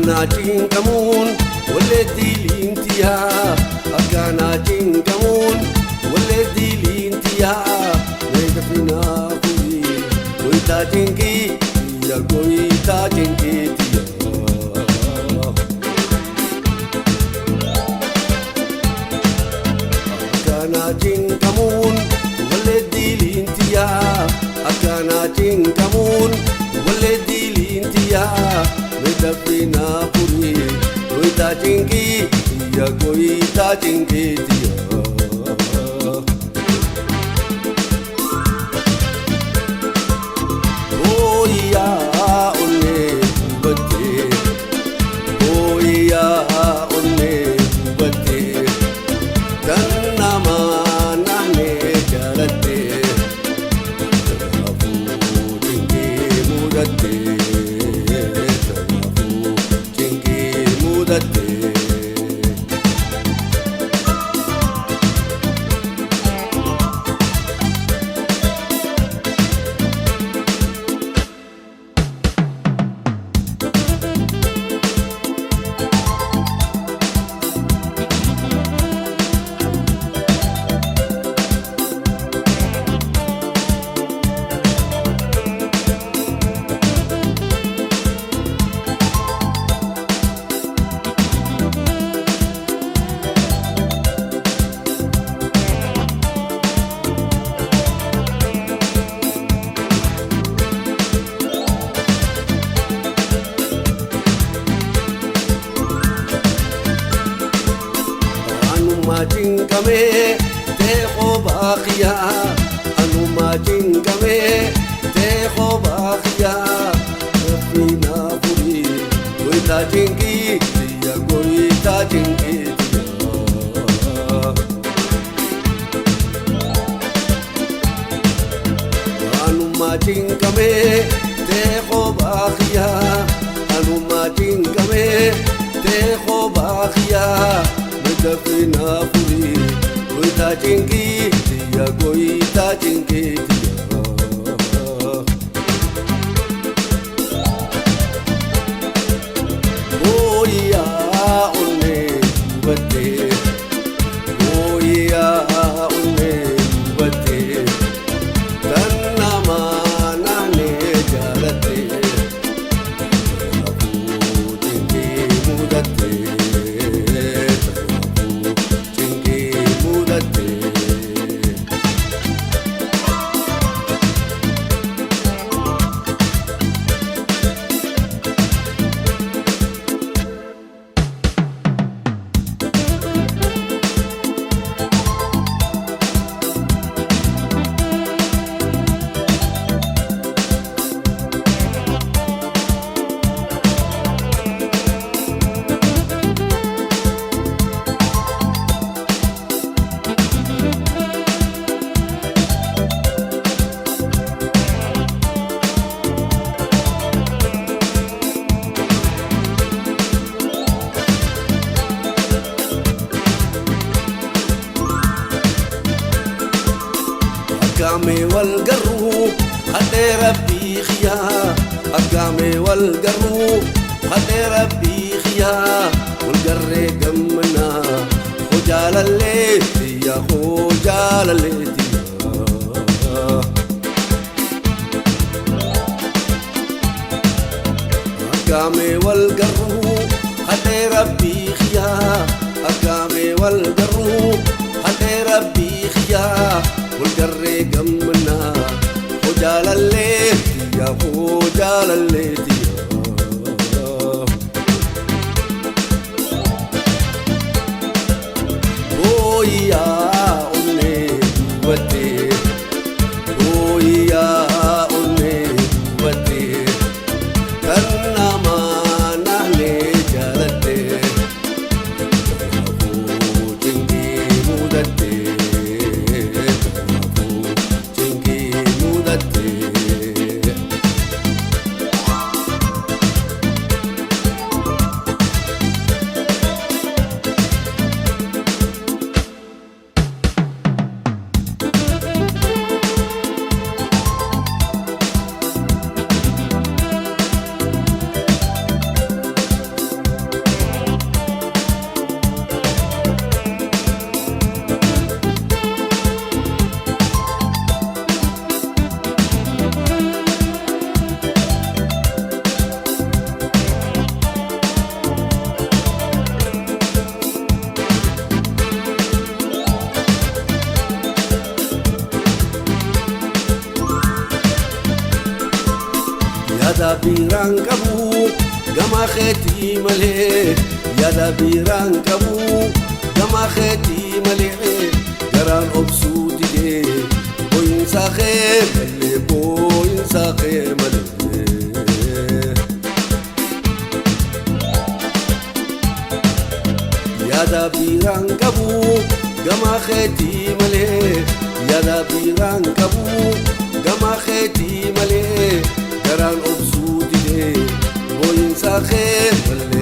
Akkana cinqamuun walleetti liintiyaa akkana cinqamuun walleetti liintiyaa meeqa finaa furii goitaa cinqii tiyya goitaa cinqii tiyya. Akkana cinqamuun walleetti liintiyaa akkana cinqamuun walleetti liintiyaa meeqa finaa furii goitaa cinqii tiyya goitaa cinqii tiyya. Booyyaa onnee hubattee booyyaa onnee hubattee kan namaa naannee jaalattee kanaafuu cinqii mudattee kanaafuu cinqii mudattee. Anuma cinqamee teekoo baaqiyaa anuma cinqamee teekoo baaqiyaa raffina furii goitaa cinqii tiyya goitaa cinqii tiyya. Anuma cinqamee teekoo baaqiyaa anuma cinqamee teekoo baaqiyaa meeqa finaa furii goitaa cinqii tiyya goitaa cinqii tiyya. Booyyaa onnee hubattee booyyaa onnee hubattee kan namaa naannee jaalattee kanaafuu cinqii mudattee kanaafuu cinqii mudattee. Akkaamee wal garuu hadhee rabbii xiyyaa akkaamee wal garuu hadhee rabbii xiyyaa wal garree gammanaa hoo jaalallee tiyya hoo jaalallee tiyya. Akkaamee wal garuu hadhee rabbii xiyyaa akkaamee wal garuu hadhee rabbii xiyyaa wal garree gammanaa hoo jaalallee tiyya hoo jaalallee tiyya. Booyyaa onnee hubattee booyyaa onnee hubattee kan namaa naannee jaalattee kanaafuu cinqii mudattee kanaafuu cinqii mudattee. Yaada biraan qabu gama keetii malee, yaada biraan qabu gama keetii malee, garaan obsuu didee booyinsa kee malee, booyinsa kee malee. Yaada biraan qabu gama keetii malee, yaada biraan qabu gama keetii malee, garaan obsuu didee booyinsa kee malee.